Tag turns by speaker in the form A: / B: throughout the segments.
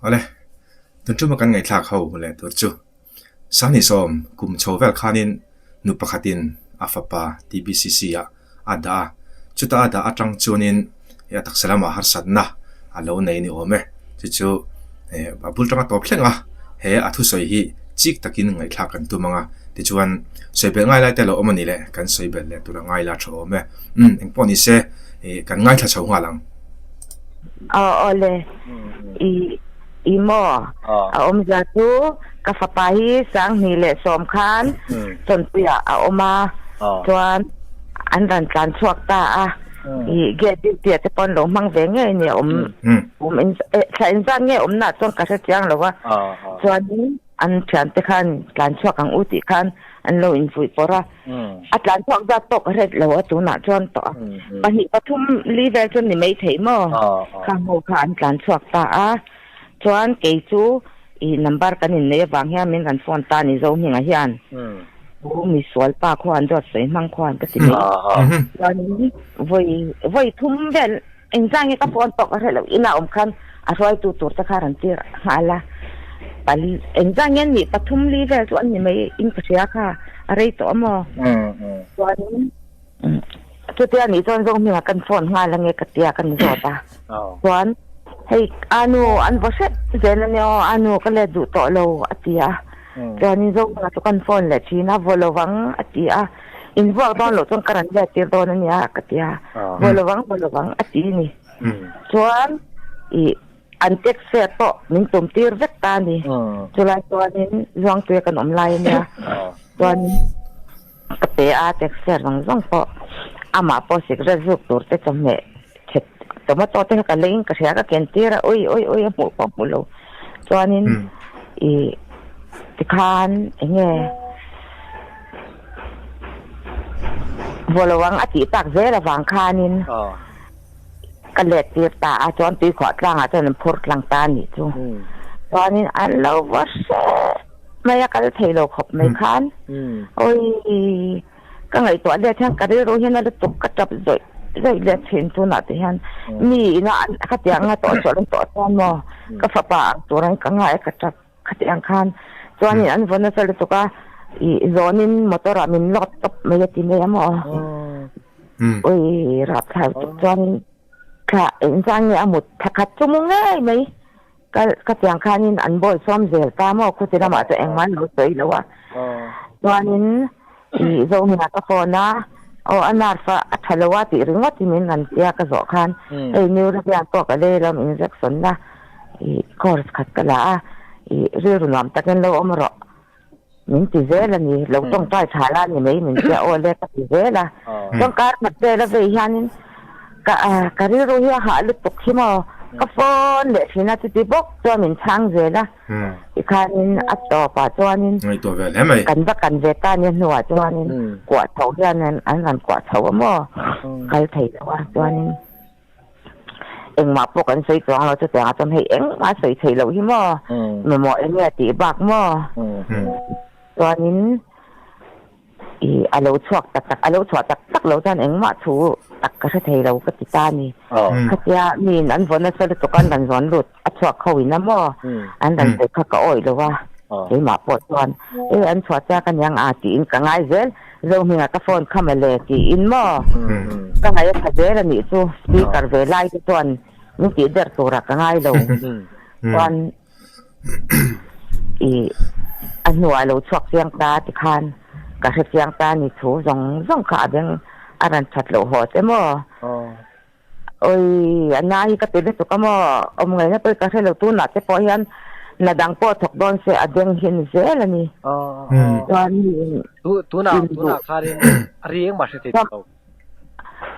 A: Awle, tun tuma kan ngaihthlak ho leh tur chu Sanghnisawm kum chho vel khanin nu pakhatin a fapa TBCC ah a dah a, chuta a dah atang chuanin a taksa lamah harsatna a lo nei ni awm e. Chu chu a bul tanga tawp thleng a, he a thusawi hi chik takin ngaihthlak kan tum ang a, tichuan sawi belh ngai lai te lo awm a ni leh kan sawi belh leh tur a ngai la tha awm e. Umm engpawh ni se kan ngaithla chho nghal ang.
B: Aw aw le i i maw a awmzia chu ka fapa hi 2010 khan Chawnpuiah a awm a chuan an rawn tlan chhuak ta a i gate duty ah te pawh an lo hmang ve ngei a ni a awm awm thla engzat nge awm na chuan ka hre chiang lo a chuanin An thiante khan tlan chhuak ang u tih khan an lo infuih pawrh a, a tlan chhuak zat pawh ka hret lo a tunah chuan tawh a, pahnih pathum li vel chuan ni mai thei maw? Kha ho kha an tlan chhuak ta a, chuan kei chu i number kan innei avang hian min rawn phone ta ni Zohminga hian u misual pa khuan dawt sawi hmang khuan ka ti mai chuanin vawi vawi thum vel Engzah nge ka phone pawh ka hre loh inah awm khan a hruaitu tur te kha rawn tir nghal a, pali engzah nge an nih pathum li vel chu an ni mai in ka hria kha a rei tawh a maw? Chuanin chutia nih chuan zawng hmingah kan phone nghal ange ka tia ka ni zawt a, chuan hei anu an vaw hrep zel ania aw anu ka let duh tawh lo a ti a. Chuanin Zohmanga chu kan phone leh thin a, vaw lovang a ti a, in vuak dawn loh chuan ka rawn let tir dawn a nia ka ti a, vaw lovang vaw lovang a ti a ni. Chuan ih an text fare pawh min tum tir vek ta a ni. Chulai chuanin Zuangtuia kan awm lai a nia, chuanin ka pe a text fare zawng zawng pawh amah pawh cigarette zuk tur te chawhmeh chhe tomato te kha ka leiin ka hria ka ken tir a ui ui ui a hmuh pawh hmuh lo chuanin ih tikhan eng nge vaw lo ang a tih tak zel avang khanin ka let tir ta a chuan tuikhuah tlangah chuan an phur tlang ta a nih chu chuanin an lo vaw hreh mai a kal thei lo khawp mai khan ui. Ka ngaihtuah let hian ka rilru hian a lutuk ka tap zawih zawih let thin tunah te hian mi ina khatiang anga tawh sual an tawh chuan maw ka fapa ang turin ka ngai a ka tap khatiang khan chuanin an vaw nasa lutuk a ih zawnin motor ah min lawt tawp mai a ti mai a maw ui rapthlak lutuk chuanin thla engzah nge a mut thla khat chu mu ngei mai. Ka ka tiang khanin an bawi sawm zel ta maw khuti lamah chuan engmah an lo sawi lo a. Chuanin ih Zohminga ka phone a, aw a nerve a a tha lo a tih ringawt hi min rawn tia ka zawh khan hei Neurobian pawh ka lei lam injection na ih course khat ka la a, ih rilru nuam takin lo awm rawh min ti zel a ni, lo tawngtai tha la ni mai min tia aw le ka ti zel a. Chuan kar khat vel a vei hianin ka ka rilru hi a hah lutuk hi maw ka phone leh thin a chuti bawk chuan min chhang zel a tikhanin a tawpah chuanin
A: Ngaihtuah vel hle mai.
B: Kan va kan ve ta nia hnuah chuanin kuah chho hian an rawn kuah chho a maw kal thei lo a chuanin. Engmah pawh kan sawi chuang lo chutiang ah chuan hei engmah a sawi theih loh hi maw mamawh eng nge tih bak maw chuanin ih a lo chhuak tak tak a lo chhuah tak tak lo chuan engmah thu tak ka hre thei lo ka ti ta a ni khatia miin an vaw nasa lutuk a an rawn zawn lut a chhuak ho in a maw an rawn sawi kha ka awih lo a keimah pawh chuan e an chhuah chiak aniang a tiin ka ngai zel. Zohminga ka phone kha mawle tiin maw? Ka ngaih a tha zel a nih chu, speaker ve lai te chuan min tih der turah ka ngai lo. Chuan i a hnuah a lo chhuak chiang ta tikhan ka hre chiang ta a ni thu zawng zawng kha a beng a rawn that loh haw che maw? Oi, a na hi ka ti lutuk a maw? Awm ngaihna pawh hi ka hre lo, tunah te pawh hian na dang pawh thawk dawn se a beng hi a ni zel a ni. Chuan mi
C: Tunah, tunah khanin a ri engmah hre thei lo.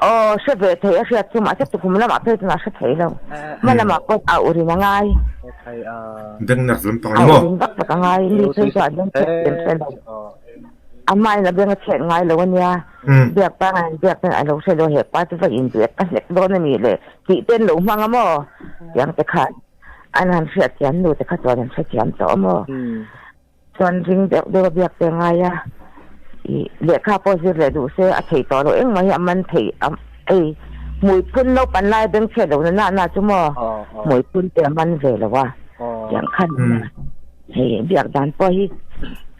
B: Aw, hre ve thei a hriat chu mahse tukhum lamah phei chuan a hre thei lo. Hma lamah pawh a urin a ngai.
A: Beng nerh lampang ni maw?
B: A urin vak vak a ngai, mi phei chuan a beng chhiat em hre lo. A hmain a beng a chhiat ngai lo a nia. Biak pa ngai biak ten a lo hre lo he pa chu va in biak ka hlek dawn a ni le tih te an lo hmang a maw tiang te khan an han hriat thiam nu te kha chuan an hrethiam tawh a maw chuan ring deuh deuh a biak te ngai a ih lehkha pawh zir leh duh se a thei tawh lo engmah hi a man thei a ei hmui phun lo pan lai a beng chhiat lo na na na chu maw hmui phun te a man ve lo a. Tiang khan hei biak dan pawh hi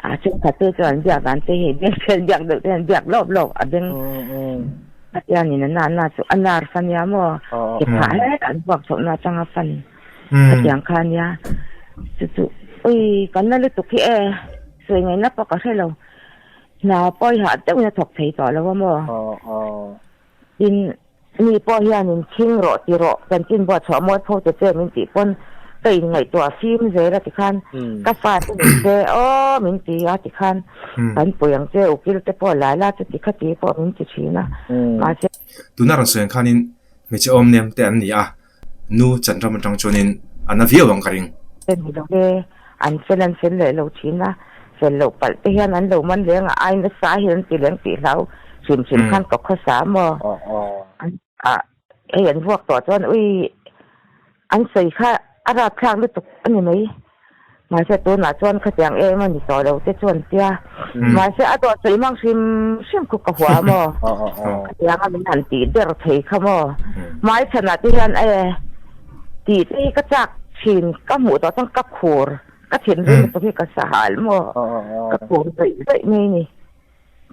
B: a chhungkhat te chuan biak dan te hei beng fel biak deuh te hian biak lawp lawp a beng Pathianin a nahna chu a nar fa nia maw ke phah hlek an vuak chhohna atanga fan khatiang kha nia chu chu ui kan la lutuk hi e sawi ngaihna pawh ka hre lo hna pawh i hah deuhin a thawk thei tawh lo a maw tin mi pawh hianin khing rawh ti rawh chanchin buat chhuah mawi pho te che min tih pawn ka inngaihtuah fim zel a tikhan ka fa te min che aw min ti a tikhan Kan pui ang che ukil te pawh lai la chuti kha ti pawh min ti thin a mahse.
A: Tuna rawn sawi ang khanin hmeichhe awm nem te an ni a, nu Chanram atang chuanin a na viau ang ka ring.
B: Te ni lo e, an fel an fel leh lo thin a, fel loh palh te hian an lo man leng a, ai nasa hian an ti leng tih hlau hrim hrim khan ka khawsa maw? A hei an vuak tawh chuan ui an sawi kha a rapthlak lutuk a ni mai. Mahse tunah chuan khatiang em a ni tawh lo te chuan tia. Mahse a dawt sawi hmang hrim hrim khu ka hua maw? Khatiang a min han tih der thei kha maw? Hmaichhanah te hian e tih te hi ka chak thin ka hmuh tawh chuan ka khur ka thinrim lutuk hi ka sahal maw? Ka khur zawih zawih mai ni.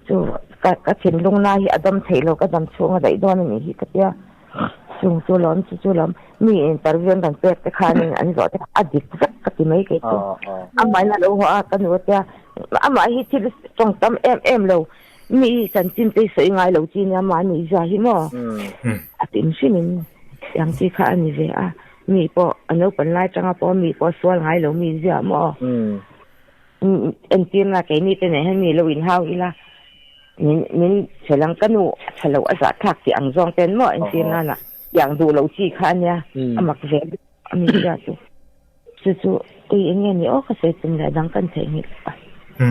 B: Chu ka ka thinlung na hi a dam theih lo ka dam chhung a daih dawn a nih hi ka tia. Chung chu lawm chu chu lawm mi interview an rawn pek te khanin an zawh te kha a dik vek ka ti mai kei chu. Amah in a lo haw a ka nu a tia amah hi thil tawng tam em em lo mi chanchin te hi sawi ngai lo chi nia amah nih zia hi maw a tim hrim in tiang chi kha a ni ve a mi pawh a naupang lai tanga pawh mi pawh sual ngai lo mi zia maw. Entirna keini te nen hian mi lo inhau ila min min chhe lang ka nu a tha lo a zah thlak tih ang zawng ten maw entirna lah tiang duh lo chi kha ania a mak ve a mi zia chu chu chu ui eng nge ni aw ka sawi tum leh dang kan theihnghilh a.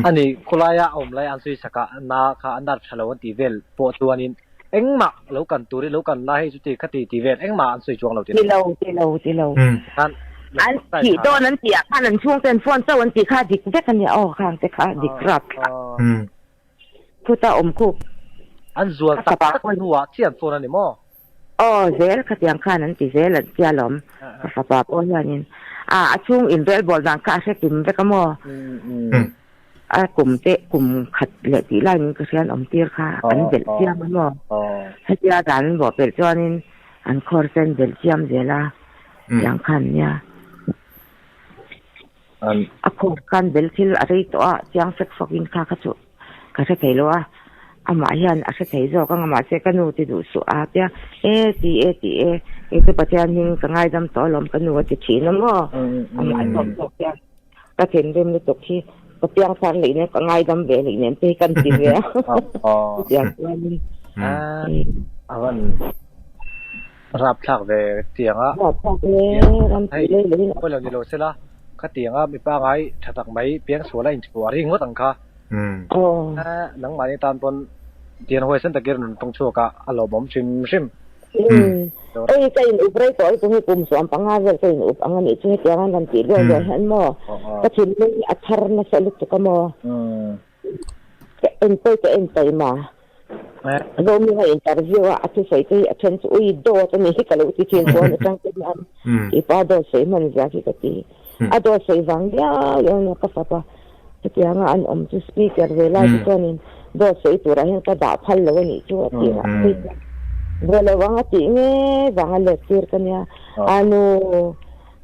C: Ani khawlaia a awm lai an sawi sak a na kha an dar tha lo an tih vel pawh chuanin engmah lo kan tur i lo kan la hei chuti khati tih vel engmah an sawi chuang lo
B: ti lo ti lo ti lo an thih dawn an tih ah khan an chhungte an phone chauh an tih kha dik vek a nia aw khang te kha dik rap khuta awm khuk
C: an zual tak tak hnuah chiah an phone a ni maw?
B: Aw zel khatiang khan an ti zel an tia lawm ka fapa pawh hianin a a chhung inrelbawl dan kha a hre kim vek a maw? A kum te kum khat leh tih laiin ka hrian awm tir kha an belh chiam a maw? Hetia dan an bawh pelh chuanin an khawr sen belh chiam zel a tiang khan nia. A khawr khan bel thil a rei tawh a chiang fek fawkin kha kha chu ka hre thei lo a, amah hian a hre thei zawk ang a mahse ka nu ti duh suh a tia e ti e ti e kei chu Pathian hming ka ngaidam tawh alawm ka nu a ti thin a maw? Amah zawk zawk hian. Ka thinrim lutuk hi ka piang thar leh nen ka ngaidam ve leh nen te hi kan ti ve a. Chutiang chuanin.
C: A van rapthlak ve tiang a.
B: Rapthlak e ram tih lei lei
C: in. Pawilo ni lo sela ka tiang a mipa ngai tha tak mai piang sual a inchhuah ring ngawt ang kha. Nangmahni tan pawn tiang huaisen takin rawn tawng chhuak a a lawmawm hrim hrim.
B: Hei ka in up rei tawh hi chu hei kum 15 vel ka in up ang a nih chu hetiang an rawn tih luah luah hian maw ka thinlung hi a thar nasa lutuk a maw ka en pawi ka en taih ma Zohminga interview a a thusawi te hi a then chu ui dawt a nih hi ka lo ti thin pawn atang te hian ipa dawt sawi hman zia khi ka ti a dawt sawi vang viau viau nia ka fapa hetianga an awm chu speaker ve lai te chuanin dawt sawi turah hian ka dah phal lo a nih chu a tir ah phei chuan ve lo ang a tih nge vang a let tir ka nia a nu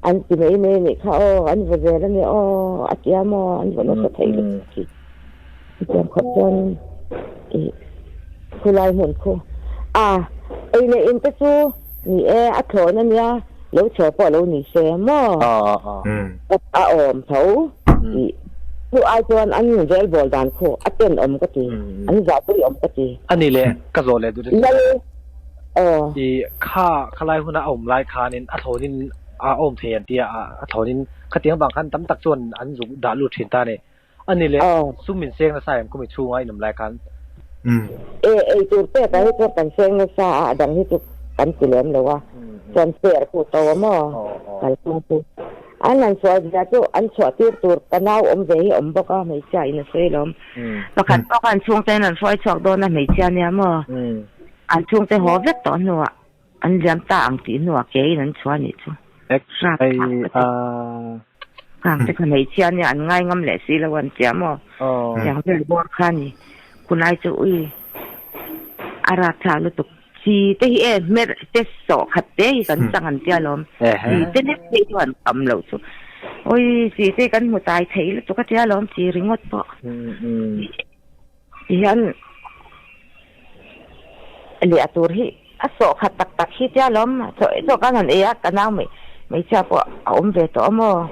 B: an ti mai mai a nih kha aw an vaw zel a nia aw a tia maw an vaw nasa thei lutuk khi chutiang khawp chuanin ih khulai hmun khu a ei leh in te chu ni e a thlawn a nia lo chhe pawh lo ni se maw a awm tho tih chu ai chuan an inrelbawl dan khu a tenawm ka ti an zahpui awm ka ti.
C: A ni le, ka zawh leh duh te chu. Lal aw. I kha khalai huna a awm lai khanin a thlawnin a awm thei an tia a thlawnin khatiang vang khan tam tak chuan an zuk dah lut thin ta a ni. A ni le, sum min seng nasa em khumi chhunga in awm lai khan?
B: E, ei tur pek ah hi chuan kan seng nasa a, a dang hi chu kan ti lem lo a, chuan fer khu to a maw kalphung chu. An han sual zia chu an chhuah tir tur ka nau awm ve hi awm bawk a, hmeichhia in a sawi lawm. Pakhat pawh khan chhungte in an hruai chhuak dawn a hmeichhia nia maw? An chhungte haw vek tawh hnuah an liam ta ang tih hnuah ke in an chhuah anih chu. Hrap thlak ka ti. Khang te kha hmeichhia nia an ngai ngam leh si lo an tia maw? Tiang vel bawr kha ni. Khulai chu ui a rapthlak lutuk. Chi te hi e hmer te sawh khat te hi kan chang an tia lawm. Chi te lek phei chu an tam loh chu. Ui chi te kan hmu tai thei lutuk a tia lawm chi ringawt pawh. Ti hian leh tur hi a sawh khat tak tak hi tia lawm chaw kan han ei a ka nau hmeichhia pawh a awm ve tawh a maw.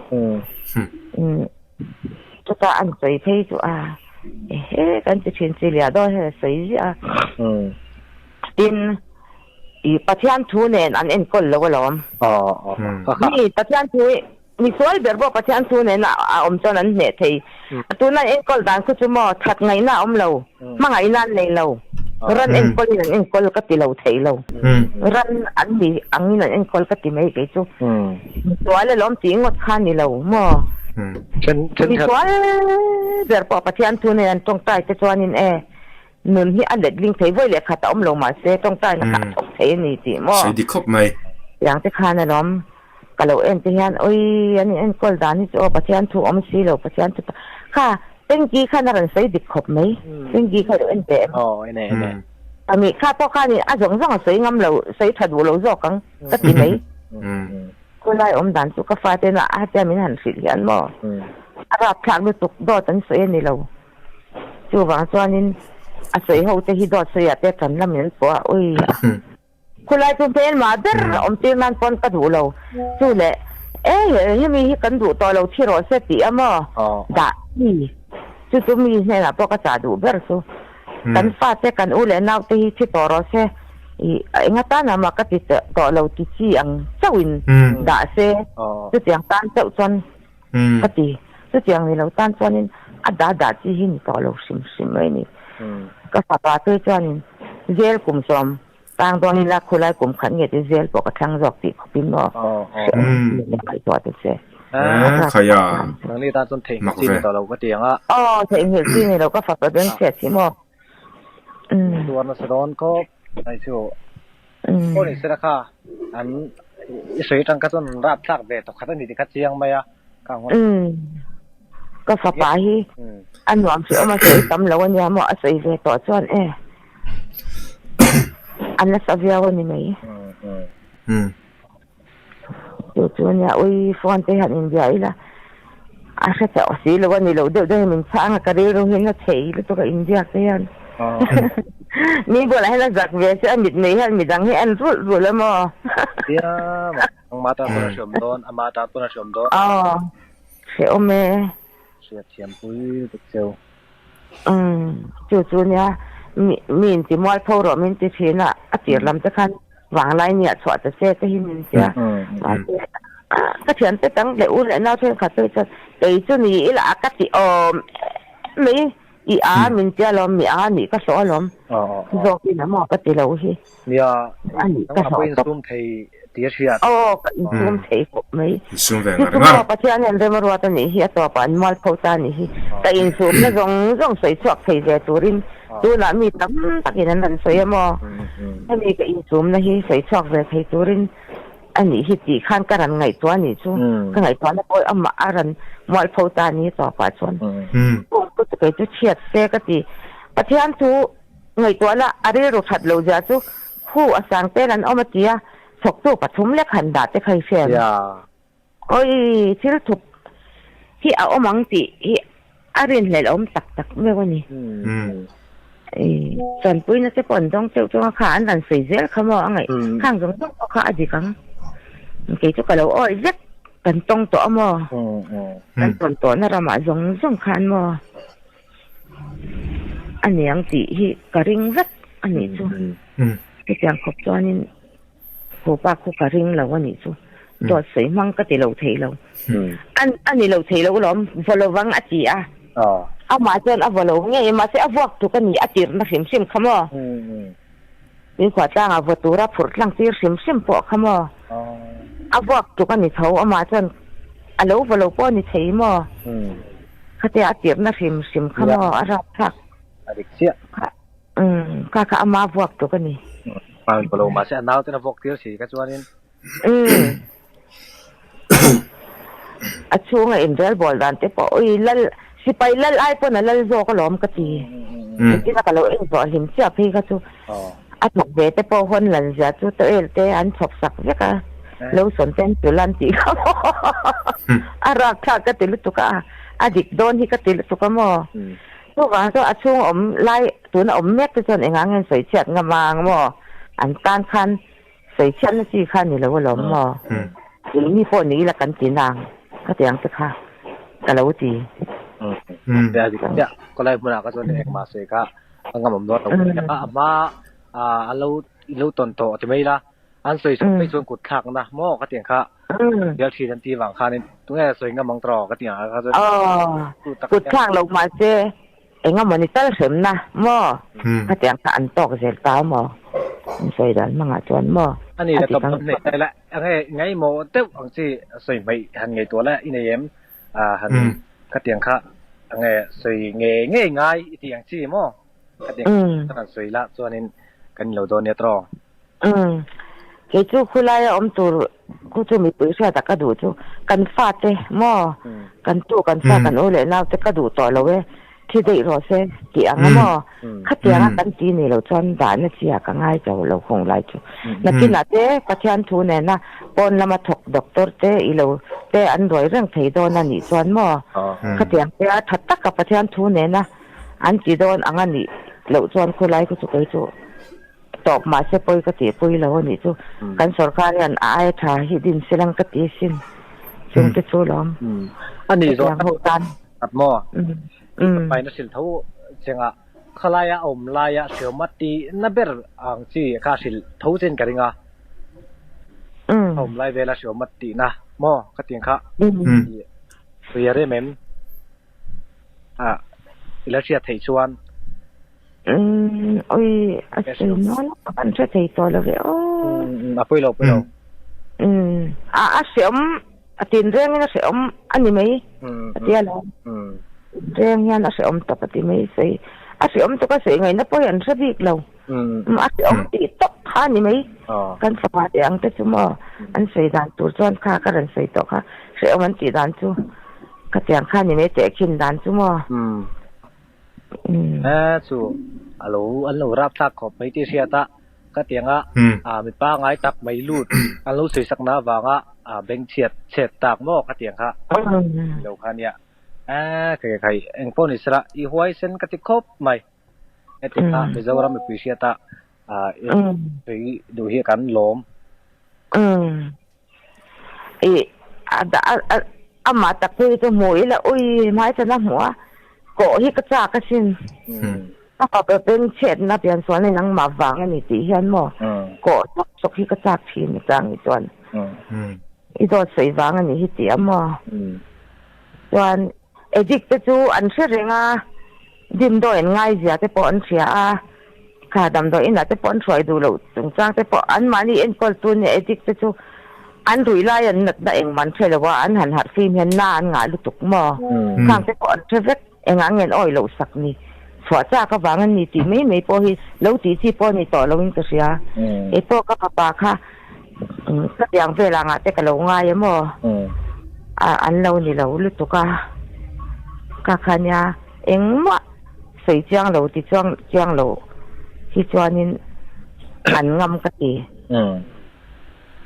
B: Chutah an sawi phei chu a ehe kan ti thin chi liah dawn hian a sawi ziah a. Tin, i Pathian thu nen an enkawl lo alawm. Mi Pathian thu hi mi sual ber pawh Pathian thu nen a awm chuan an hneh thei. Tuna an enkawl dan khu chu maw that ngaihna a awm lo, hmangaihna an nei lo. Ran enkawlin an enkawl ka ti lo thei lo. Ran an ni angin an enkawl ka ti mai kei chu. Misual alawm tih ngawt kha ni lo maw? Misual ber pawh Pathian thu nen an tawngtai te chuanin e nun hi a letling thei vawi leh khat a awm lo mahse tawngtaina kha a thawk thei a ni tih maw?
A: Sawi dik khawp mai.
B: Tiang te khan alawm ka lo en te hian awi an in enkawl dan hi chu aw Pathian thu awm si lo Pathian thu kha Pengki khan a rawn sawi dik khawp mai Pengki kha lo en ve em?
C: Aw en e en e.
B: Ami kha pawh khanin a zawng zawng a sawi ngam lo sawi tha duh lo zawk ang. Ka ti mai. Khawlai awm dan chu ka fate na a tia min han hrilh hian maw? A rapthlak lutuk dawt an sawi a ni lo. Chuvang chuanin a sawi ho te hi dawt sawi ah te kan la min pawh a, ui a. Khawlai chu hmelmah ber awm tir nan pawn ka duh lo. Chu leh e hemi hi kan duh tawh lo thi rawh se tih a maw? Dah mi. Chu chu mi hnenah pawh ka chah duh ber chu. Kan fate kan u leh naute hi thi tawh rawh se, ih enga tan ah mah ka ti tawh lo ti chi ang chauhin dah se, chutiang tan chauh chuan ka ti. Chutiang ni lo tan chuanin a dah dah chi hi ni tawh lo hrim hrim mai a ni. Ka fapa te chuanin zel kum sawm tang dawn ila khulai kum khat nge ti zel pawh ka thlang zawk tih khawpin maw hrehawm leh ngaihtuah ta che.
A: Khaia
C: Nangni tan chuan theihnghilh chi ni tawh lo ka ti ang a.
B: Aw theihnghilh chi ni lo ka fapa beng chhiat hi maw.
C: Tuar nasa dawn khawp mai chu. Pawh ni sela kha an i sawi atang kha chuan an rap thlak ve tawh khat a ni tih kha chiang mai a.
B: Ka fapa hi a nuam hre awm a sawi tam lo a nia maw a sawi ve tawh chuan e. A nasa viau a ni mai. Chu chu ania ui phone te hian inbia ila a hre chauh si lo a ni lo deuh deuh hi min chhang a ka rilru hian a chei lutuk a inbiak te hian mi bulah hian a zak ve che a mit nei hian midang hi en rulh rulh a maw.
C: Nia ama tan pawn a hreawm dawn ama tan pawn a hreawm dawn.
B: Aw hreawm e.
C: Hriatthiam pui lutuk cheu.
B: Umm chu chu nia mi mi in ti mual pho rawh min ti thin a a tir lam te khan vanglai nia chhuah ta che te hi min tia mahse ka thian te tang leh u leh nau thenkhat phei chuan kei chu ni ila a ka ti awm em mai i a min tia lawm mi a nih ka hlawh alawm zawk in a maw ka ti lo hi.
C: Nia, ka hlawh insum thei tih a hriat.
B: Aw, ka insum thei khawp mai.
A: Insum ve ngar ngar.
B: Chu Pathian hian rem a ruat a nih hi, a tawpah an mual pho ta a nih hi. Ka insumna zawng zawng sawi chhuak thei ve turin tunah mi tam takin an rawn sawi a maw? Hemi ka insumna hi sawi chhuak ve thei turin a nih hi tih khan ka rawn ngaihtuah a nih chu. Ka ngaihtuahna pawh amah a rawn mual pho ta a ni a tawpah chuan. Kei chu chhiat se ka ti. Pathian chu Ngaihtuahna a rilru that lo zia chu khu a sang tel an awm a ti a, thawktu pathum lek han dah te kha i hre em? Awi, thil thup hi a awm ang tih hi a rinhlelh awm tak tak meuh a ni. Tanpuina te pawh an dawng teuh teuh a, kha an rawn sawi zel kha maw a ngaih khang zawng zawng pawh kha a dik ang. Kei chu ka lo awih vek, kan tawng tawh a maw? Kan tawn tawhna ramah zawng zawng khan maw? A niang tih hi ka ring vek a nih chu. Hetiang khawp chuanin khupa khu ka ring lo a nih chu. Dawt sawi hmang ka ti lo thei lo. A ni lo thei lo alawm, vaw lo vang a ti a. Amah chuan a vaw lo ngei a, mahse a vuak tuk a ni, a tirhna hrim hrim kha maw? Tuikhuah tlangah vaw tura phurh tlang tir hrim hrim pawh kha maw? A vuak tuk a ni tho, amah chuan a lo vaw lo pawh a ni thei maw? Khatia a tirhna hrim hrim kha maw a rap thlak.
C: A dik chiah.
B: Umm kha kha ama vuak tuk a ni.
C: Hmang vaw lo mahse a nau ten a vuak tir si kha chuanin.
B: Umm. A chhunga inrelbawl dan te pawh ui lal sipai lal ai pawn a lal zawk alawm ka ti. Engtin a ka lo en zawh hlim chiah phei kha chu a thawk ve te pawh hawn lan zia chu tawel te an chhawp sak vek a, lotion te an tul a an tih kha maw a rakthlak ka ti lutuk a, a dik dawn hi ka ti lutuk a maw. Chuvang chu a chhung awm lai tuna awm mek te chuan engah nge sawi chhiat ngam ang maw an tan khan Sawi chhiatna chi kha ni lo alawm maw? Keini pawh ni ila kan ti nang ka ti ang che kha ka lo ti.
C: Tia dik chiah kawlai hmunah ka chuan engmah sawi kha a ngam awm dawn lo a hma a lo i lo tawn tawh ti mai ila an sawi chhuak phei chuan kut thlakna maw ka ti ang kha bial thin an ti vang khanin tunge sawi ngam ang tawh ka ti ang kha chuan
B: kut thlak lo mahse Eng emaw ni tal hremna maw? Khatiang kha an tawk zel ta maw? An sawi dan hmangah chuan maw?
C: A ni la tawp tawp nei ta ila enge ngaihmawh deuh ang chi sawi hmaih han ngaihtuah la i nei em? Han khatiang kha enge sawi ngei ngei ngai i tih ang chi maw? Khatiang kha han sawi la chuanin kan inlo dawn nia tawh.
B: Umm. Kei chu khulaia awm tur khu chu mipui hriatah ka duh chu kan fate maw kan tu kan fa kan u leh naute ka duh tawh lo e thi daih rawh se tih ang a maw khatianga kan ti ni lo chuan dahna chi ah ka ngai cho lo khung lai chu nakinah te Pathian thu nena pawn lama thawk doctor te i lo te an ruai reng thei dawn a nih chuan maw khatiang te a tha taka Pathian thu nena an ti dawn ang a nih loh chuan khulai khu chu kei chu Tawp mahse pawi ka tih pui lo a nih chu. Kan sorkar hian a aia tha hi din se lang ka ti asin. Chung te chu lawm.
C: A nih zawh ho tan. At maw? Pai na hril tho chengah khalaia a awm laia hriau mat ti na ber ang chi kha hril tho chen ka ring a. A awm lai vela hriau mat tih na maw ka ti ang kha. Ria rem em? A i la hriat theih chuan.
B: Umm ui a sawi nual a kan hre thei tawh lo ve aw.
C: Umm a pawi lo pawi lo.
B: Umm a a hreawm a tin reng in a hreawm a ni mai a tia lo. Reng hian a hreawm tawp a ti mai sawi a hreawm tawk a sawi ngaihna pawh hi an hre bik lo. Umm a hreawm tih tawp kha a ni mai. Kan fapa te ang te chu maw an sawi dan tur chuan kha ka rawn sawi tawh kha hreawm an tih dan chu khatiang kha a ni mai tehkhin dan chu maw.
C: He chu a lo an lo rap thlak khawp mai tih hriat a, ka tiang a mi pangai tak mai lut an lo sawi sak na avanga beng chhiat chhet tak maw ka tiang kha lo kha nia e khai khai eng pawh ni sela i huaisen ka ti khawp mai heti kha Mizoram mipui hriat a i sawi duh hi kan lawm.
B: Ih a a amah tak phei chu hmu ila ui hmaichhan a hmuh a kawh hi ka chak asin a fapa peng chhiatna piansualna in angmah vang a ni tih hian maw kawh chawk chawk hi ka chak thin a chang hi chuan i dawt sawi vang a nih hi tih a maw chuan addict te chu an hre reng a dimdawi an ngaizia te pawh an hria a. Kha damdawi inah te pawh an hruai duh loh chungchang te pawh anmahni enkawl tu nia addict te chu an ruih lai an natna engmah an hre lo a, an han harh fim hian na an ngah lutuk maw? Khang te pawh an hre vek, engah nge an awih loh sak ni? Chhuah chak avang an ni tih mai mai pawh hi lo tih chi pawh a ni tawh loin ka hria. Kei pawh ka fapa kha ka tiang vel angah te ka lo ngai a maw? An lo ni lo lutuk a, ka kha nia engmah. Sawi chiang lo ti chuang chiang lo hi chuanin an ngam ka ti.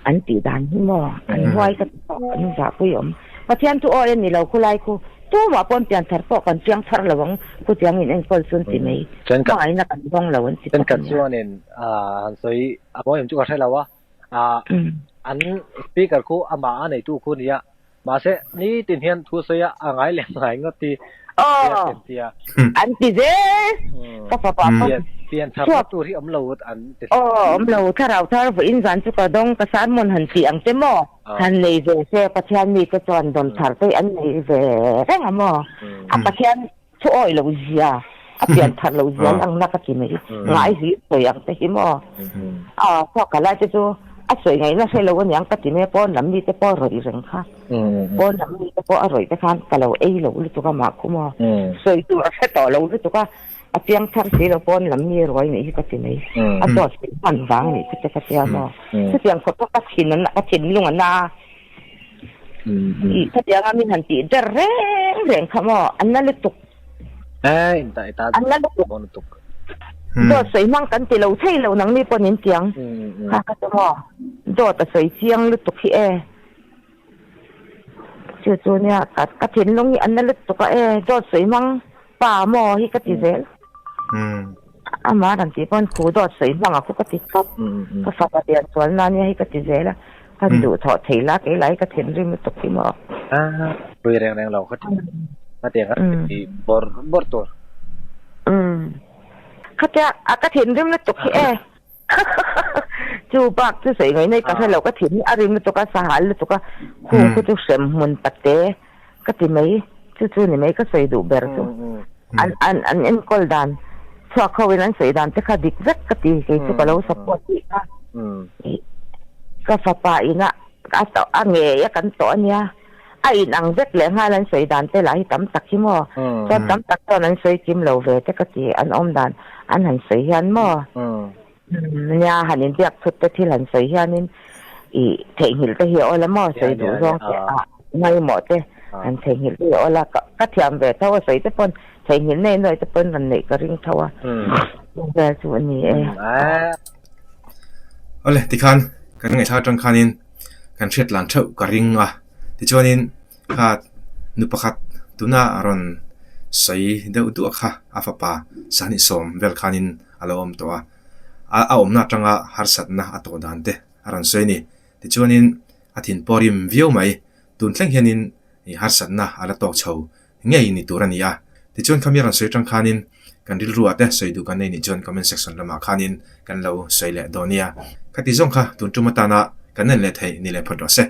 B: An tih dan hi maw an huai ka ti tawh an zahpui awm. Pathian chu awi a ni lo khulai khu tumah pawn pian thar pawh kan chiang thar lo ang khutiang in enkawl chu an ti mai. Hmangaihna kan dawng lo an ti
C: tawp a nia. Chuanin han sawi a mawi em chu ka hre lo a, an speaker khu amah a neitu khu nia Mahse, nitin hian thu sawi a a ngai leh ngai ngawt ti
B: Aw, an ti zel. Ka fapa pawh
C: Pian thar na tur hi awm lo an
B: ti. Aw, awm lo. Thlarau thar vawiin zan chu ka dawng, ka sermon han tih ang che maw? Han nei ve se, Pathian mite chuan dawn thar te hi an nei ve reng a maw? A Pathian thu awih lo zia, a pian thar lo zia an angna ka ti mai. Ngai hlir sawi ang te hi maw? Aw, thawk ka lai te chu a sawi ngaihna hre lo aniang ka ti mai a, pawn lam mite pawh a rawih reng kha. Pawn lam mite pawh a rawih te khan ka lo ei lo lutuk a mah khu maw? Sawi tur a hre tawh lo lutuk a, a piang thar si lo pawn lam mi ruai nih hi ka ti mai. A dawt sawi hman vang nih chu te ka tia maw? Chutiang khawp a ka thin a, ka thinlung a na a. I khatianga min han tih der reng reng kha maw an la lutuk. An la lutuk. Dawt sawi hmang kan ti lo thei lo nangni pawn in tiang kha ka ti maw. Dawt a sawi chiang lutuk hi e. Chu chu nia ka thinlung hi an la lutuk a e dawt sawi hmang pa maw hi ka ti zel. Amah rawn tih pawn khu dawt sawi hmang a khu ka ti tlat. Ka fapa lian chuan na nia hi ka ti zel a, kan duh thawh thei la kei lai ka thinrim lutuk hi maw.
C: Pui reng reng lo kha ti khatiang a ti bawr bawr tur.
B: Khatia a ka thinrim lutuk hi e. Chu bak chu sawi ngaih nei ka hre lo ka thin hi a rim lutuk a sahal lutuk a khung khu chu hrem hmun pate. Ka ti mai, chu chu ni mai ka sawi duh ber chu. An an an enkawl dan chhuak ho in an sawi dan te kha dik vek ka ti kei chu ka lo support tih kha. Ka fapa ina a to a ngei a kan tawh ania a in ang vek leh nghal an sawi dan te lah hi tam tak hi maw. Chuan tam tak chuan an sawi kim lo ve te ka ti an awm dan an han sawi hian maw. Nia han inbiak thut te thil han sawi hianin i theihnghilh te hi a awl a maw sawi duh zawng te a ngaimawh te han theihnghilh te hi a awl a ka thiam ve tho a sawi te pawn theihnghilh nei nuai te pawn rawn neih ka ring tho a chu vel chu a ni e.
A: Awle tikhan kan ngaihthlak atang khanin kan hriat lan theuh ka ring a tichuanin Kha nu pakhat tuna a rawn sawi deuh duah kha a fapa sahnih sawm vel khanin a lo awm tawh a, a awmna atanga harsatna a tawh dan te a rawn sawi a ni. Tichuanin a thin pawh rim viau mai, tun thleng hianin harsatna a la tawk chho ngei ni tur a ni a. Tichuan khami a rawn sawi atang khanin kan rilruah te sawi duh kan nei nih chuan comment section lamah khanin kan lo sawi leh dawn nia. Khati zawng kha tun tum atana kan en leh theih ni leh phawt rawh se.